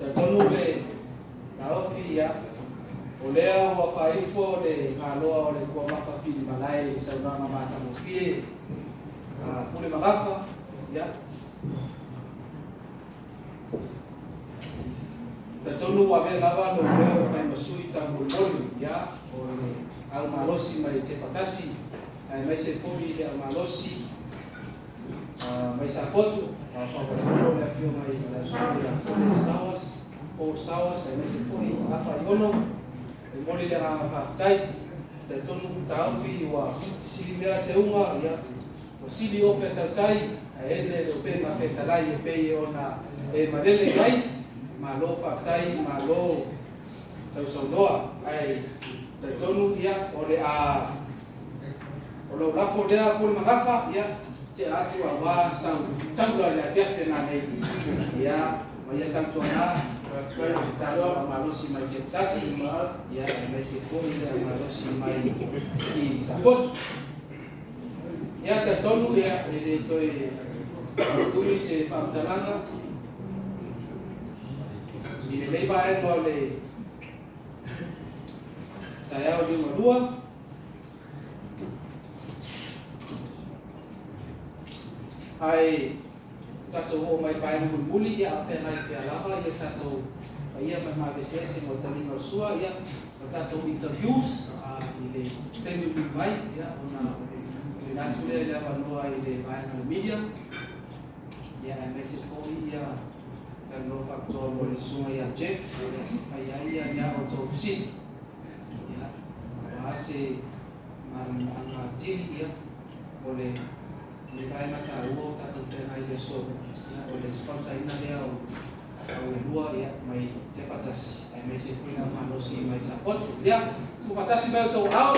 Talitonu le taofi, ia, o lea ua faaifo le galoa o le tuamafa filimalae i saunoaga matagofie a Pule ma Gafa. Ia, talitonu ua avea lava lou leo e fai ma sui taumolimoli, ia, o le au malosi mai Tepatasi aemaise foi le au malosi mai Safotu, faavaleulo le afioga i le susuga ia Stowers, Paul Stowers, aemaise foi Afa Iono. E momoli le agaga faafetai. Talitonu taofi ua sili mea seuga, ia, ua sili ofe tautai ae ele le upega fetalai e pei ona e malele i ai. Malo faafetai, malo sausaunoa. Ae talitonu, ia, o le a o lou lafo lea, Pule ma Gafa, ia, tea atu auā sau taula i le afiafi nanei. Ia, ma ia tautuana tatou malosi mai Tepatasi, ia, aemaise foi le malosi mai i Safotu. Ia, talitonu, ia, e le toe umi se faamatalaga i lenei vaega o le taeao liugalua. Ae tatou oo mai vaega mulimuli, ia, a o feagai pea lava ia tatou paia ma le maveseese mo le taliga o le sua, ia, o tatou interviews i le taimi mulimuli mai, ia, ona tuuina atu lea i le avanoa i le vaega o le media, ia, aemaise foi ia le avanoa faapitoa mo le susuga ia Jeff e fai ai ia ni a outou fesili, ia, aua se malamalamaaga atili, ia, o le vaega taua o tatou feagai i le aso, ia, o le sponsor ina lea o au e lua, ia, mai Tepatasi aemaise foi le malosi mai Safotu. Ia, tuufaatasi mai outou ao.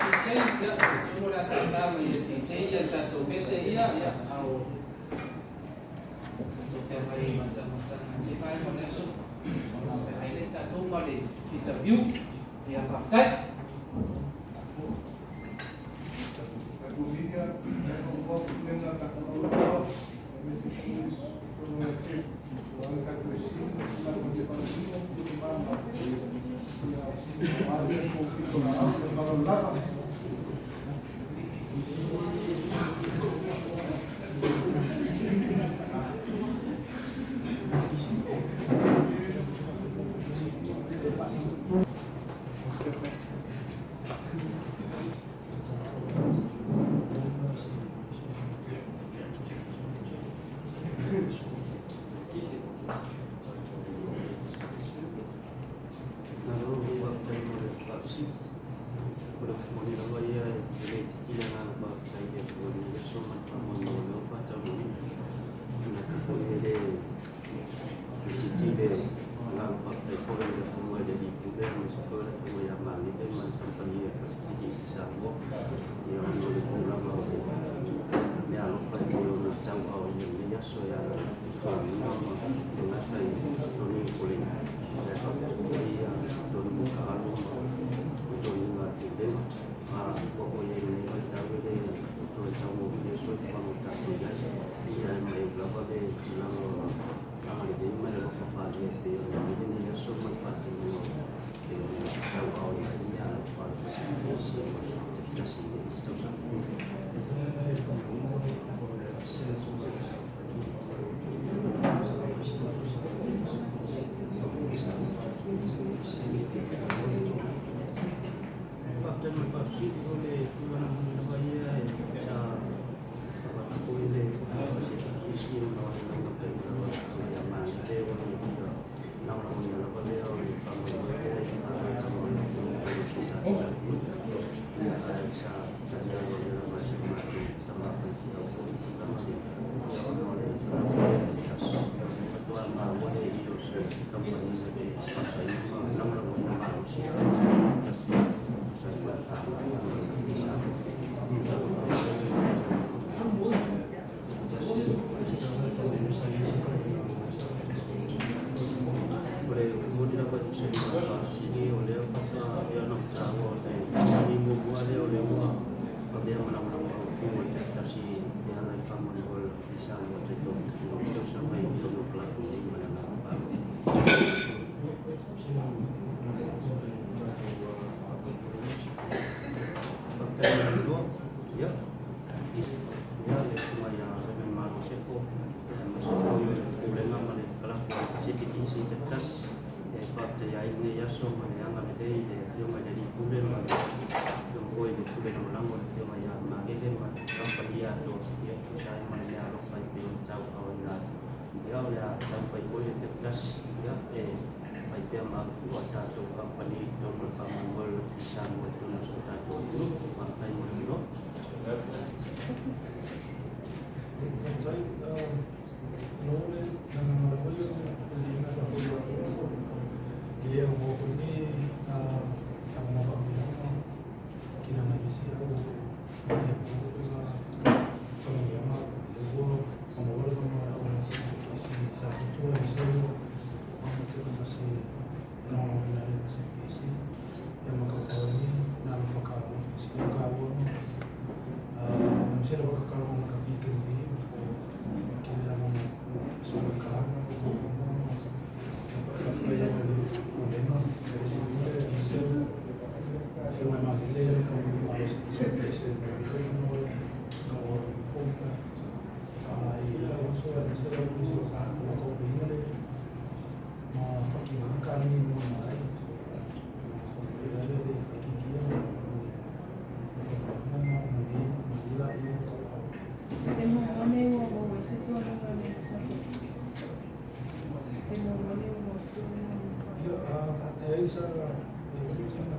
DJ, ia, talitonu o le a tātā mai e DJ ia le tatou mese, ia, ao tatou feagai ma le taumafataga i lenei vaega o le aso ona feagai lea tatou ma le interview. Ia, faafetai. Tatou media, pulega tatou auala, aemaise foi le Chief, o le tatou esili, tatou te faamasino, pule ma ia, aua le tatou pitolaau. Ma le faaaloalo lava. Lenei aso ma le agalelei i le Afioga i le Alii Pule ma le Afioga foi i le Pule Lagolago le Afioga ia Magele ma le kamupani atoa, ia e tusa ai ma le meaalofa e pei ona tauaaoina atu. Ia o le a taumafai foi le Teputasi, ia e fai pea ma alofua a tatou kamupani i totonu o le faamoemoe o le Lotu Samoa i totonu o si o tatou atunuu. Faafetai mo le avanoa. Faafetai. No le nanga le le na ka foi o ile o mo ko ni a ta mo fa mi no kina na isi au ya ko na familia ma le wo o mo wala ma o isi sa tu a se o mo te ko se no na se isi ya ma ka ko ni na lo fa ka o isi ka o a se lo ka ka mo ka pi ke ni o ke la mo so ka o mo ka ya le o le no se se ma ma le ka mo ma lo se se se no ka o ko ka a i la o so la se la mo so o ko pe le ma fa ki ka ni mo ma ai ko fe le le fa ki ki mo ma ma ma ni ma ni la i ko Se mo mone o mo se tu no no se se mo mone o mo se tu no. Ia e isa e se tu no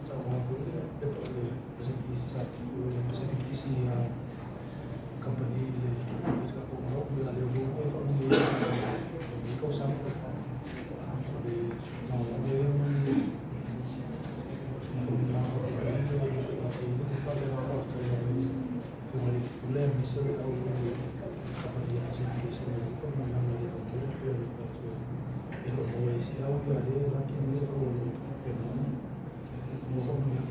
sa mo foi le le le Pacific East sa tu le Pacific East company le le ka ko mo le le mo e fa ni le ko sa mo le no le mo na fa ni ko le le le fa ni fa le fa ta le fa le le mi se au le company Pacific East le fa mo na le au le le fa tu e lo mo e si au ya le la ki ni au le mo mo fa ni na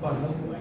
company.